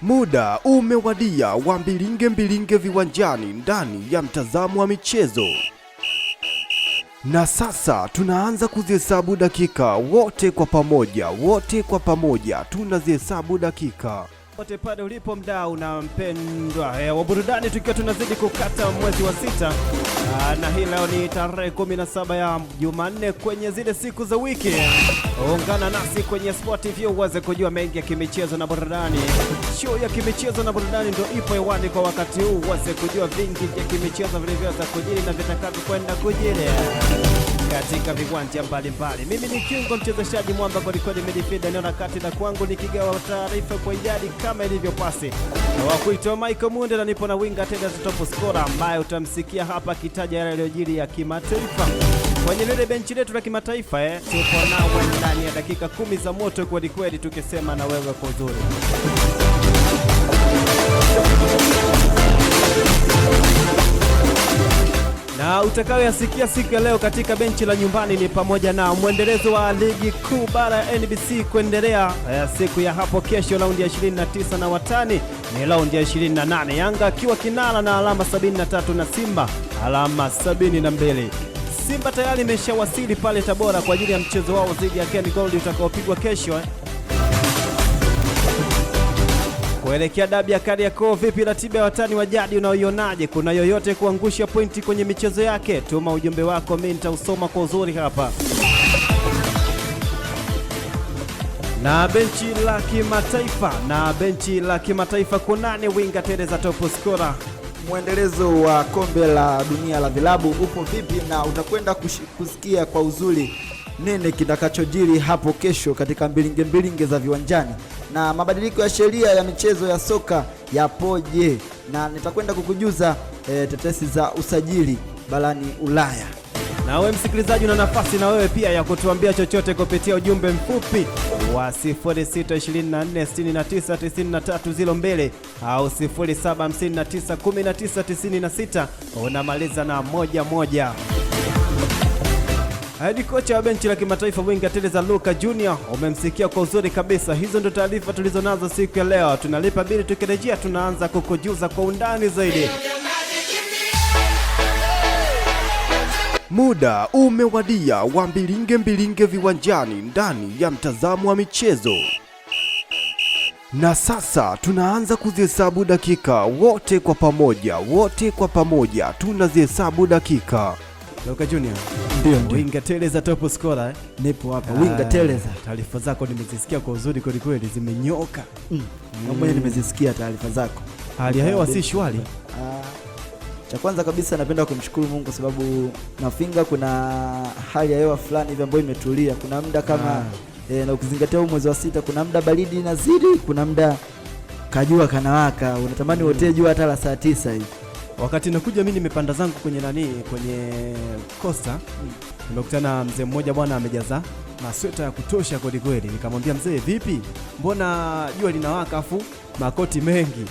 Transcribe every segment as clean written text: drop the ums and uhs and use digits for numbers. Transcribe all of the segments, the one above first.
Muda umewadia wa mbilinge mbilinge viwanjani ndani ya mtazamo wa michezo. Na sasa tunaanza kuzihesabu dakika wote kwa pamoja, wote kwa pamoja tunazihesabu dakika. Pote pale ulipo mdau na mpendwa wa burudani, tukiwa tunazidi kukata mwezi wa sita, na hii leo ni tarehe 17 ya Jumanne kwenye zile siku za wiki. Ungana nasi kwenye Sport TV uweze kujua mengi ya kimichezo na burudani. Show ya kimichezo na burudani ndio ipo hewani kwa wakati huu, uweze kujua vingi vya kimichezo vilivyoweza kujiri na vitakavyokwenda kujiri katika viwanja mbalimbali. Mimi ni kiungo mchezeshaji mwamba kwelikweli, midfielder eneo la kati na kwangu nikigawa taarifa kwa idadi kama ilivyo pasi wa kuitwa Michael Munde, na nipo na winga tena top scorer ambaye utamsikia hapa akitaja yale yaliyojiri ya kimataifa kwenye lile benchi letu la kimataifa. Tupo nawe ndani ya dakika 10 za moto kwelikweli, tukisema na wewe kwa uzuri. Na utakayoyasikia siku ya leo katika benchi la nyumbani ni pamoja na mwendelezo wa ligi kuu bara ya NBC kuendelea siku ya hapo kesho, raundi ya 29 na watani ni raundi ya 28, Yanga akiwa kinara na alama 73 na Simba alama 72. Simba tayari imeshawasili pale Tabora kwa ajili ya mchezo wao dhidi ya Ken Gold utakaopigwa kesho. Kuelekea dabi ya Kariakoo, vipi ratiba ya watani wa jadi unaoionaje? Kuna yoyote kuangusha pointi kwenye michezo yake? Tuma ujumbe wako, mimi nitausoma kwa uzuri hapa. Na benchi la kimataifa, na benchi la kimataifa kunani winga Tereza top scorer. Mwendelezo wa kombe la dunia la vilabu upo vipi, na utakwenda kusikia kwa uzuri nini kitakachojiri hapo kesho katika mbilinge mbilinge za viwanjani, na mabadiliko ya sheria ya michezo ya soka yapoje, na nitakwenda kukujuza tetesi za usajili barani Ulaya. Na wewe msikilizaji una nafasi na wewe pia ya kutuambia chochote kupitia ujumbe mfupi wa 0624699302 au 07591996 unamaliza na 11. Hadi kocha wa benchi la kimataifa winga Tereza Luka Junior umemsikia kwa uzuri kabisa. Hizo ndo taarifa tulizonazo siku ya leo. Tunalipa bili, tukirejea tunaanza kukujuza kwa undani zaidi. Muda umewadia wa mbilinge mbilinge viwanjani ndani ya mtazamo wa michezo. Na sasa tunaanza kuzihesabu dakika wote kwa pamoja, wote kwa pamoja tunazihesabu dakika. Luka Junior, Ndio, ndio. winga Tereza top scorer. Nipo hapa winga Tereza. Taarifa zako nimezisikia kwa uzuri kweli kweli, zimenyoka. Na mwenyewe nimezisikia taarifa zako. Hali ya hewa si shwari. Cha kwanza kabisa napenda kumshukuru Mungu kwa sababu Mafinga kuna hali ya hewa fulani hivi ambayo imetulia. Kuna muda kama na ukizingatia huu mwezi wa sita kuna muda baridi inazidi, kuna muda kajua kanawaka, unatamani uotee jua hata la saa 9 hivi. Wakati nakuja mimi nimepanda zangu kwenye nani, kwenye Costa, nimekutana mzee mmoja bwana amejaza masweta ya kutosha kweli kweli. Nikamwambia mzee, vipi, mbona jua linawaka afu makoti mengi?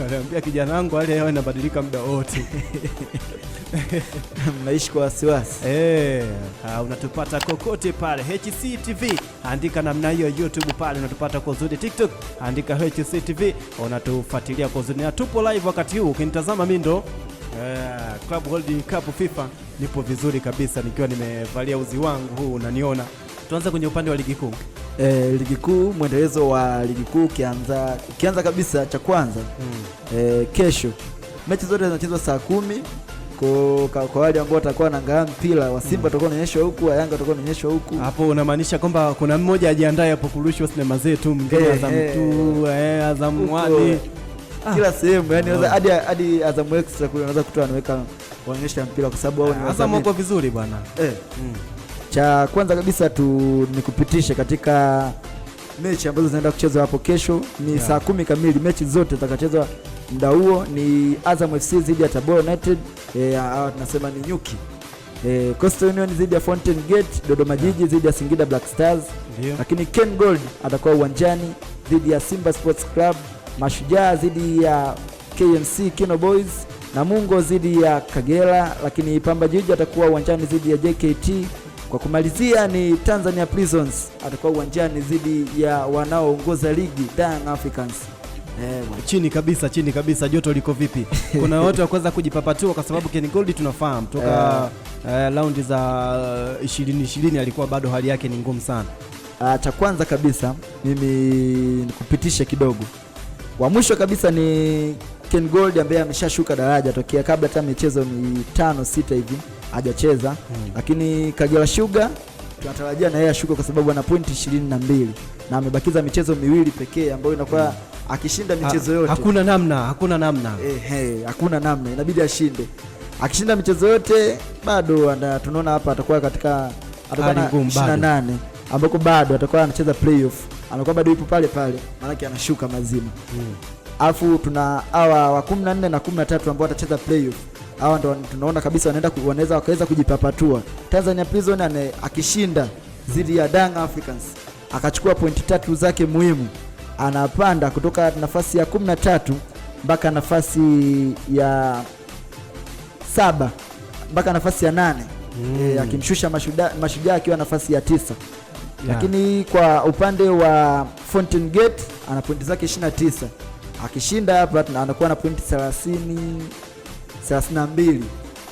Ananiambia kijana wangu, hali ya hewa inabadilika muda wote. Mnaishi kwa wasiwasi. Unatupata kokote pale HCTV, andika namna hiyo YouTube pale unatupata kwa uzuri, TikTok andika HCTV unatufuatilia kwa uzuri, na tupo live wakati huu ukinitazama mimi ndo Club World Cup FIFA nipo vizuri kabisa nikiwa nimevalia uzi wangu huu unaniona. Tuanze kwenye upande wa ligi kuu. Ligi kuu, mwendelezo wa ligi kuu ukianza kabisa cha kwanza kesho mechi zote zinachezwa saa 10. Kwa wale ambao watakuwa wanaangalia mpira wa Simba watakuwa wanaonyeshwa huku, wa Yanga watakuwa wanaonyeshwa huku. Hapo unamaanisha kwamba kuna mmoja ajiandae hapo kurushwa sinema zetu, mwingine Azam 2, Azam Huko. 1. Kila sehemu, yani hadi Azam Extra kule unaweza kutoa anaweka waonyesha mpira kwa sababu wao ni Azam wadhamini. wako vizuri bwana. Cha kwanza kabisa tu nikupitishe katika mechi ambazo zinaenda kuchezwa hapo kesho ni saa 10 kamili. Mechi zote zitakachezwa muda huo ni Azam FC dhidi ya Tabora United, hawa tunasema ni nyuki. Coastal Union dhidi ya Fountain Gate, Dodoma Jiji dhidi ya Singida Black Stars. Lakini Ken Gold atakuwa uwanjani dhidi ya Simba Sports Club, Mashujaa dhidi ya KMC Kino Boys, Namungo dhidi ya Kagera, lakini Pamba Jiji atakuwa uwanjani dhidi ya JKT. Kwa kumalizia ni Tanzania Prisons atakuwa uwanjani dhidi ya wanaoongoza ligi Young Africans. Bwana. Chini kabisa, chini kabisa. Joto liko vipi? Kuna watu wa kuweza kujipapatua kwa sababu Ken Gold tunafahamu toka raundi za 2020 alikuwa bado hali yake ni ngumu sana. Cha kwanza kabisa mimi nikupitishe kidogo. Wa mwisho kabisa ni Ken Gold ambaye ameshashuka daraja tokea kabla hata michezo mitano sita hivi hajacheza. Lakini Kagera Sugar tunatarajia na yeye ashuke kwa sababu ana pointi 22 na amebakiza michezo miwili pekee ambayo inakuwa akishinda michezo yote Hakuna namna, hakuna namna. Hakuna namna, inabidi ashinde. Akishinda michezo yote bado tunaona hapa atakuwa katika atakuwa Hali na ngumu bado. 28 ambako bado atakuwa anacheza playoff, anakuwa bado yupo pale pale, maanake anashuka mazima. Alafu tuna hawa wa 14 na 13 ambao watacheza playoff. Hawa ndo tunaona kabisa wanaweza wakaweza kujipapatua. Tanzania Prison akishinda dhidi ya Young Africans akachukua pointi tatu zake muhimu, anapanda kutoka nafasi ya 13 mpaka nafasi ya 7 mpaka nafasi ya 8. Akimshusha Mashujaa akiwa nafasi ya 9. Lakini kwa upande wa Fountain Gate ana pointi zake 29. Akishinda hapa anakuwa na pointi 32.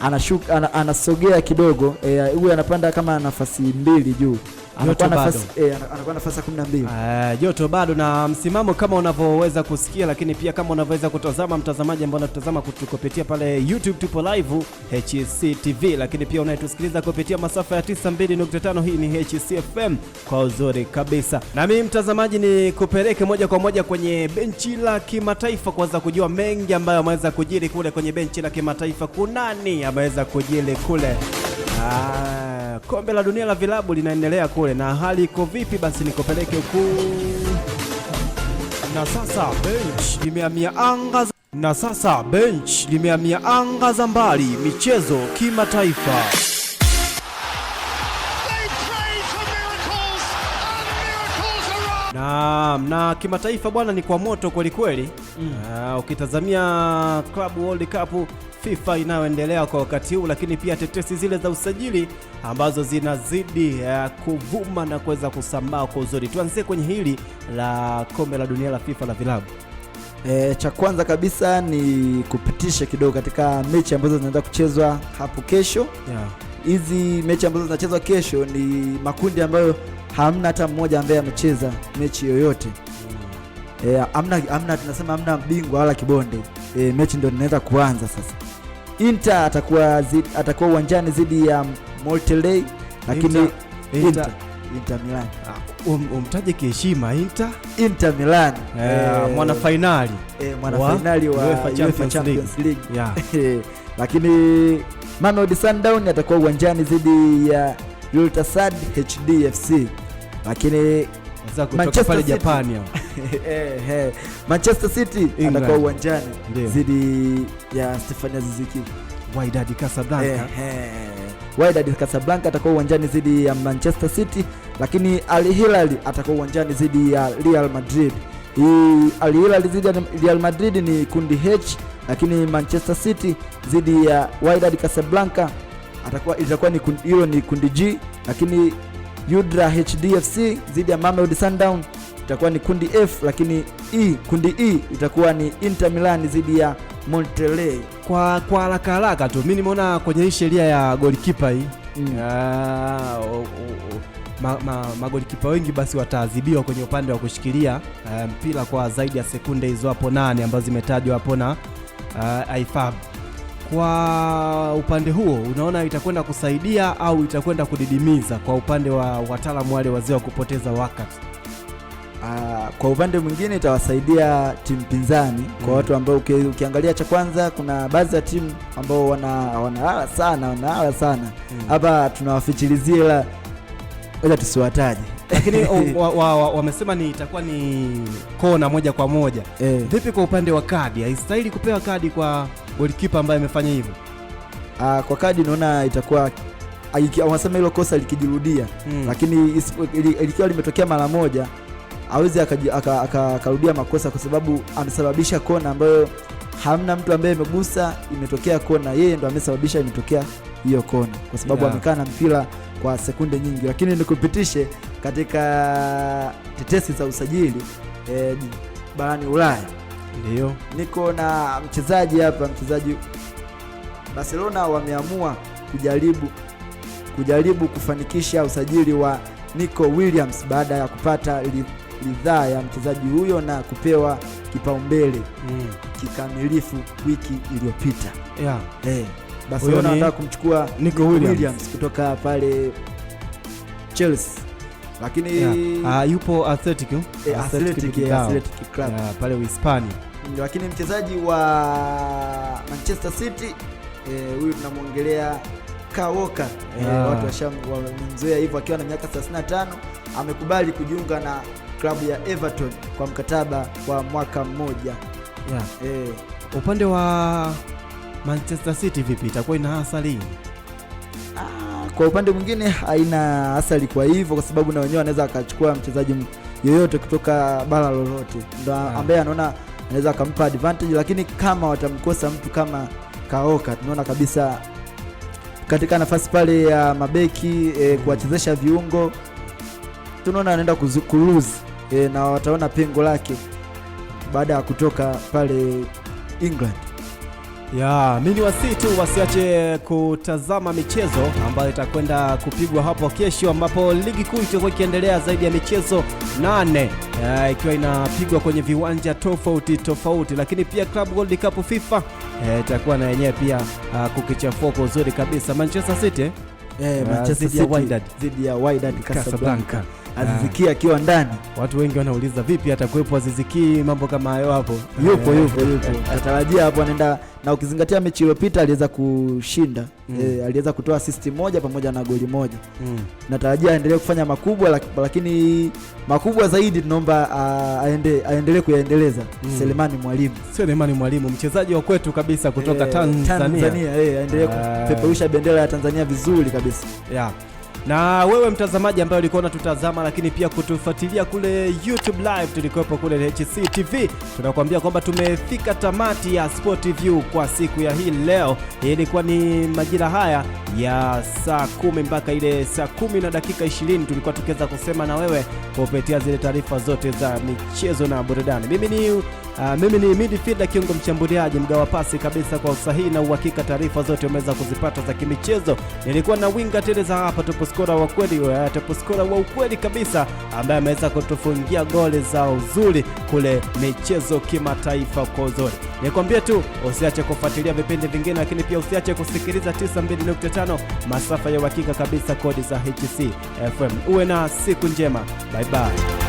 Anashuka, anasogea kidogo, huyu anapanda kama nafasi 2 juu. Anakuwa Joto nafasi, anakuwa nafasi ya 12. Joto bado na msimamo kama unavyoweza kusikia, lakini pia kama unavyoweza kutazama mtazamaji ambao unatutazama kupitia pale YouTube, tupo live HC TV, lakini pia unayetusikiliza kupitia masafa ya 92.5, hii ni HC FM kwa uzuri kabisa. Na mimi mtazamaji ni kupeleke moja kwa moja kwenye benchi la kimataifa kuweza kujua mengi ambayo ameweza kujiri kule kwenye benchi la kimataifa. Kunani ameweza kujiri kule? Kombe la dunia la vilabu linaendelea kule na hali iko vipi? Basi nikupeleke huku. Na sasa bench limehamia anga za... Na sasa bench limehamia anga za mbali, michezo kimataifa. They prayed for miracles and miracles arrived. Na kimataifa bwana ni kwa moto kweli kweli. Ukitazamia Club World Cup FIFA inayoendelea kwa wakati huu, lakini pia tetesi zile za usajili ambazo zinazidi kuvuma na kuweza kusambaa kwa uzuri. Tuanzie kwenye hili la kombe la dunia la FIFA la vilabu. Cha kwanza kabisa ni kupitisha kidogo katika mechi ambazo zinaenda kuchezwa hapo kesho. Hizi mechi ambazo zinachezwa kesho ni makundi ambayo hamna hata mmoja ambaye amecheza mechi yoyote. Hamna, tunasema hamna bingwa wala kibonde. Mechi ndio inaanza kuanza sasa. Inter atakuwa uwanjani dhidi ya Monterrey, lakini Inter Milan. Umtaje kiheshima Inter? Inter Milan. Mwana finali. Mwana finali wa UEFA Champions Champions League. League. Lakini Mamelodi Sundowns atakuwa uwanjani dhidi ya Galatasaray HDFC. Lakini Manchester pale Japani. Manchester City atakuwa uwanjani dhidi ya Stefan Aziz Ki. Wydad Casablanca. Wydad Casablanca atakuwa uwanjani dhidi ya Manchester City, lakini Al Hilal atakuwa uwanjani dhidi ya Real Madrid. Hii Al Hilal dhidi ya Real Madrid ni kundi H, lakini Manchester City dhidi ya Wydad Casablanca itakuwa ni hilo ni kundi G, lakini Udra HDFC dhidi ya Mamelodi Sundowns itakuwa ni kundi F, lakini kundi E itakuwa ni Inter Milan dhidi ya Monterrey. Kwa haraka haraka tu mimi nimeona kwenye hii sheria ya goalkeeper hii magolikipa wengi basi wataadhibiwa kwenye upande wa kushikilia mpira kwa zaidi ya sekunde hizo hapo 8 ambazo zimetajwa hapo na IFAB. Kwa upande huo unaona itakwenda kusaidia au itakwenda kudidimiza kwa upande wa wataalamu wale wazee wa kupoteza wakati? Kwa upande mwingine itawasaidia timu pinzani kwa watu ambao ukiangalia cha kwanza kuna baadhi ya timu ambao wanalala sana, sana. Hapa tunawafichilizia ila ngoja tusiwataje. Lakini wamesema ni itakuwa ni kona moja kwa moja. Vipi kwa upande wa kadi? Haistahili kupewa kadi kwa goalkeeper ambaye amefanya hivyo? Kwa kadi naona itakuwa wanasema hilo kosa likijirudia, lakini likiwa limetokea mara moja hawezi akarudia makosa kwa sababu amesababisha kona ambayo hamna mtu ambaye amegusa, imetokea kona, yeye ndo amesababisha imetokea hiyo kona kwa sababu amekaa na mpira kwa sekunde nyingi. Lakini nikupitishe katika tetesi za usajili barani Ulaya. Ndio. Niko na mchezaji hapa, mchezaji Barcelona wameamua kujaribu kufanikisha usajili wa Nico Williams baada ya kupata ridhaa ya mchezaji huyo na kupewa kipaumbele kikamilifu wiki iliyopita. Huyo Barcelona ni wanataka kumchukua Nico Williams. Williams kutoka pale Chelsea. Lakini Yeah. Yupo Athletic, Athletic, Bilbao. Athletic Club. Yeah, pale Uhispania. Lakini mchezaji wa Manchester City, huyu tunamwongelea Kyle Walker, watu wamemzoea hivyo, akiwa na miaka 35 amekubali kujiunga na klabu ya Everton kwa mkataba wa mwaka mmoja. Upande wa Manchester City vipi, itakuwa ina athari? Kwa upande mwingine haina athari kwa hivyo, kwa sababu na wenyewe wanaweza akachukua mchezaji yoyote kutoka bara lolote ndo ambaye anaona anaweza akampa advantage, lakini kama watamkosa mtu kama Kaoka, tunaona kabisa katika nafasi pale ya mabeki, kuwachezesha viungo, tunaona anaenda kulose, na wataona pengo lake baada ya kutoka pale England. Ya, mimi ni wasii tu wasiache kutazama michezo ambayo itakwenda kupigwa hapo kesho, ambapo ligi kuu itakuwa ikiendelea zaidi ya michezo 8, ikiwa inapigwa kwenye viwanja tofauti tofauti, lakini pia Club World Cup FIFA itakuwa na yenyewe pia kukichafua kwa uzuri kabisa. Manchester City Manchester dhidi ya City Wydad. dhidi ya Wydad Casablanca. Casablanca. Aziz Ki akiwa ndani. Watu wengi wanauliza vipi atakuwepo Aziz Ki, mambo kama hayo hapo. Yupo, yupo, yupo. Natarajia hapo anaenda, na ukizingatia mechi iliyopita aliweza kushinda. Aliweza kutoa assist moja pamoja na goli moja. Natarajia aendelee kufanya makubwa, lakini makubwa zaidi tunaomba aendelee kuyaendeleza Selemani Mwalimu. Selemani Mwalimu, mchezaji wa kwetu kabisa kutoka Tanzania. Tanzania, aendelee kupeperusha bendera ya Tanzania vizuri kabisa. Yeah. Na wewe mtazamaji ambaye ulikuwa unatutazama lakini pia kutufuatilia kule YouTube live, tulikuwepo kule HC TV, tunakuambia kwamba tumefika tamati ya Sport View kwa siku ya hii leo. Hii ilikuwa ni majira haya ya saa 10 mpaka ile saa 10 na dakika 20 tulikuwa tukiweza kusema na wewe kupitia zile taarifa zote za michezo na burudani. Mimi ni midfielder, kiungo mshambuliaji, mgawa pasi kabisa kwa usahihi na uhakika. Taarifa zote umeweza kuzipata za kimichezo. Nilikuwa na winga tele za hapa, top scorer wa kweli, top scorer wa ukweli kabisa, ambaye ameweza kutufungia goli za uzuri kule michezo kimataifa kwa uzuri. Nikwambie tu usiache kufuatilia vipindi vingine, lakini pia usiache kusikiliza 92.5 masafa ya uhakika kabisa, kodi za HC FM. Uwe na siku njema, bye bye.